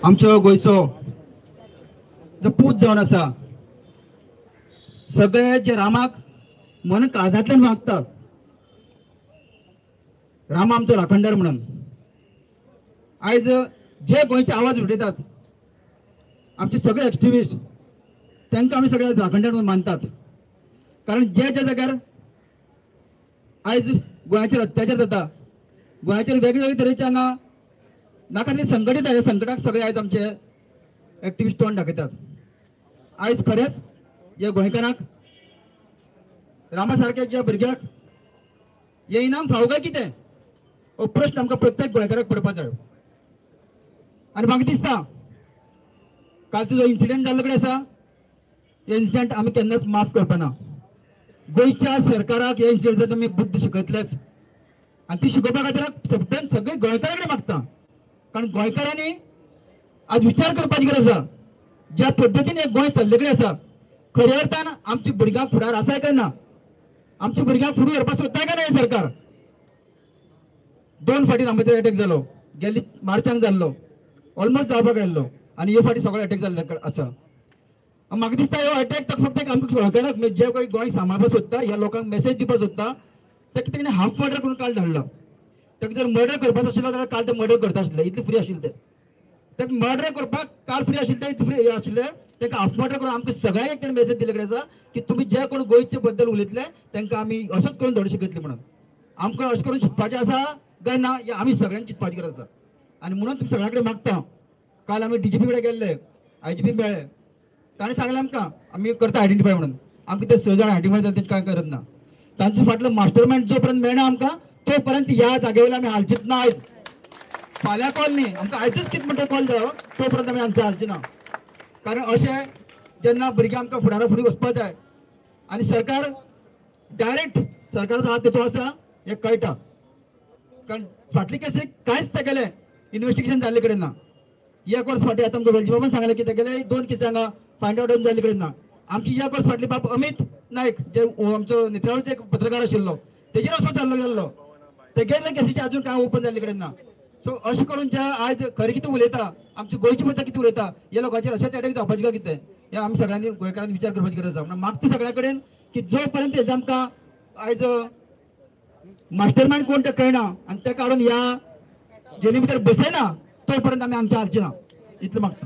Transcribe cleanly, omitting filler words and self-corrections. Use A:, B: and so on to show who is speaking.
A: आमचो गोंयचो जो पूत जावन आसा सगळे जे रामाक मन काळजांतल्यान मागतात, रामा आमचो राखणदार म्हणून आयज जे गोंयचे आवाज उठयतात आमचे सगळे एक्टिविस्ट तांकां आमी सगळे राखणदार म्हणून मानतात. कारण ज्या ज्या जाग्यार आयज गोंयाचेर अत्याचार जाता, गोंयाचेर वेगवेगळे तरेचे हांगा नाका ते संकट येता, ह्या संकटाक सगळे आयज आमचे एक्टिविस्ट तोंड दाखयतात. आयज खरेंच ह्या गोंयकारांक रामा सारक्या ज्या भुरग्याक हे इनाम फावो काय कितें हो प्रश्न आमकां प्रत्येक गोंयकाराक पडपाक जाय. आनी म्हाका दिसता कालचो जो इन्सिडंट जाल्लो कडेन आसा हे इन्सिडंट आमी केन्नाच माफ करपाना. गोंयच्या सरकाराक हे इन्सिडंटाचो आमी बुद्द शिकयतलेच आनी ती शिकोवपा खातीर सगळ्यान सगळे गोंयकारा कडेन मागता. कारण गोंयकारांनी आज विचार करपाची गरज आसा. ज्या पद्दतीन हे गोंय चल्ले कडेन आसा खऱ्या अर्थान आमच्या भुरग्यांक फुडार आसा काय ना, आमच्या भुरग्यांक फुडें व्हरपाक सोदता काय ना हे सरकार. दोन फावटी रामाचेर अटॅक जालो, गेल्ली मार्चांक जाल्लो, ऑलमोस्ट जावपाक आयिल्लो आनी हे फावटी सगळो अटॅक जाल्ले आसा. म्हाका दिसता हो अटॅक तर फक्त आमकां गोंयकारांक जे कोण गोंय सांबाळपाक सोदता ह्या लोकांक मेसेज दिवपाक सोदता ताका तेणें हाफ मर्डर करून काल धाडलो. ताका जर मर्डर करपाचो आशिल्लो जाल्यार काल ते मर्डर करता आशिल्ले, इतले फ्री आशिल्ले ते. ताका मर्डर करपाक काल फ्री आशिल्ले, इतले फ्री आशिल्ले ताका हाफ मर्डर करून आमकां सगळ्यांक तेणें मेसेज दिल्ले कडेन आसा की तुमी जे कोण गोंयचे बद्दल उलयतले तांकां आमी अशेंच करून धडो शिकयतले म्हणून. आमकां अशें करून शिकपाचें आसा काय ना हें आमी सगळ्यांनी चिंतपाची गरज आसा. आनी म्हणून तुमी सगळ्यां कडेन मागता. काल आमी डीजीपी कडेन गेल्ले, आयजीपी मेळ्ळे, ताणें सांगलें आमकां आमी करता आयडेंटिफाय म्हणून. आमकां ते 6 जाण आयडेंटिफाय जाले तें कांय करत ना. तांचो फाटलो मास्टरमायंड जो पर्यंत मेळना आमकां तो पर्यंत ह्या जाग्या वयल्यान आमी हालचीत ना. आयज फाल्यां कॉल न्ही, आमकां आयजूच कितें म्हणटा कॉल जालो तो पर्यंत आमी आमचे हालचे ना. कारण अशें जेन्ना भुरगीं आमकां फुडारा फुडें वचपाक जाय आनी सरकार डायरेक्ट सरकाराचो हात तेतूंत आसा हें कळटा. कारण फाटले केसीक कांयच तेगेलें इन्वेस्टिगेशन जाल्ले कडेन ना. एक वर्स फाटीं आतां आमकां वेलची बाबान सांगलें की तेगेले 2 केसी हांगा फायंड आवट जाल्ले कडेन ना. आमची एक वर्स फाटली बाब अमित नायक जे आमचो नेत्रावळीचो एक पत्रकार आशिल्लो तेजेर असो जाल्लो गेल्लो, तेगेले केसीचे अजून कांय ओपन जाल्ले कडेन ना. सो अशें करून जे आयज खरें कितें उलयता आमची गोंयची बद्दल कितें उलयता ह्या लोकांचेर अशेंच अटॅक जावपाचें काय कितें हें आमी सगळ्यांनी गोंयकारांनी विचार करपाची गरज आसा. म्हणून मागता सगळ्या कडेन की जो पर्यंत हेजें आमकां आयज मास्टरमायंड कोण तें कळना आनी तें काडून ह्या जेली भितर बसयना तो पर्यंत आमी आमच्या हालचे ना, इतलें मागता.